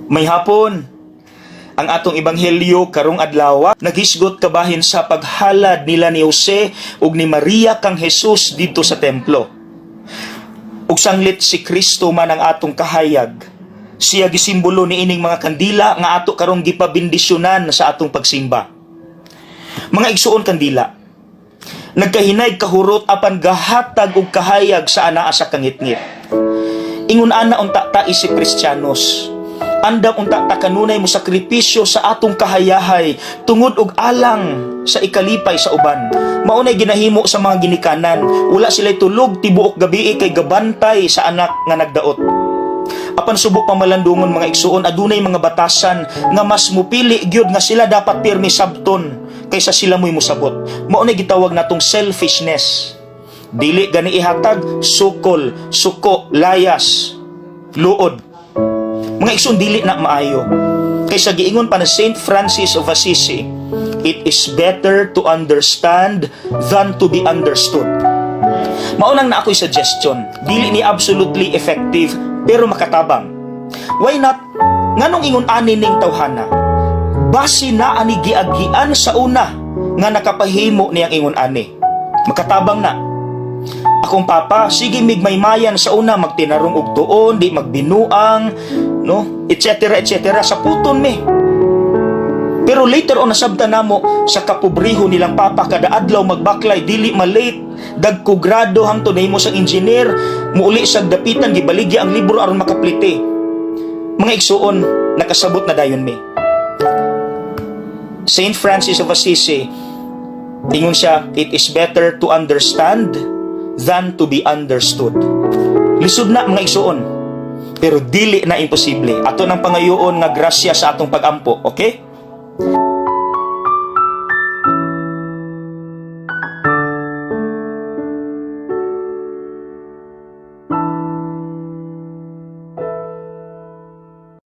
Maayong hapon. Ang atong ebanghelyo karong adlaw naghisgot kabahin sa paghalad nila ni Jose ug ni Maria kang Jesus didto sa templo. Ug sanglit si Kristo man ang atong kahayag. Siya gisimbolo ni ining mga kandila nga ato karong gipabendisyonan sa atong pagsimba. Mga igsuon, kandila. Nagkahinay kahurot apan gahatag og kahayag sa anaa sa kangitngit. Ingon ana unta ta isip Kristiyanos. Andam unta ta kanunay mo sakripisyo sa atong kahayahay tungod og alang sa ikalipay sa uban. Mao nay ginahimo sa mga ginikanan. Wala sila tulog tibuok gabi kay gabantay sa anak nga nagdaot. Apan subo pamalandungon, mga igsuon, adunay mga batasan nga mas mupili gyud nga sila dapat pirmi sabton kaysa sila mo'y musabot. Mao nay gitawag natong selfishness. Dili gani ihatag, sukol, suko, layas, luod. Mga igsoon, dili na maayo. Kaysa giingon pa ni Saint Francis of Assisi, "It is better to understand than to be understood." Mao nang naa ko'y suggestion, dili ni absolutely effective pero makatabang. Why not nganong ingon ani ning tawhana? Basi naa ni giagian sa una nga nakapahimo niyang ingon ani. Makatabang na. Akong papa, sige mig maymayan sa una, magtinarong og tuon, di magbinuang, no? Etc. etc. Sa puton mi. Pero later on nasabtan namo sa kapobriho nilang papa, kada adlaw magbaklay, dili malate, dagko grado hangtod nahimo sang engineer, muuli sa dapitan, gibaligya ang libro aron makaplite. Mga igsuon, nakasabot na dayon mi. Saint Francis of Assisi, ingon siya, "It is better to understand than to be understood." Lisod na, mga igsuon. Pero dili na imposible. Ato nang pangayoon nga grasya sa atong pagampo, okay?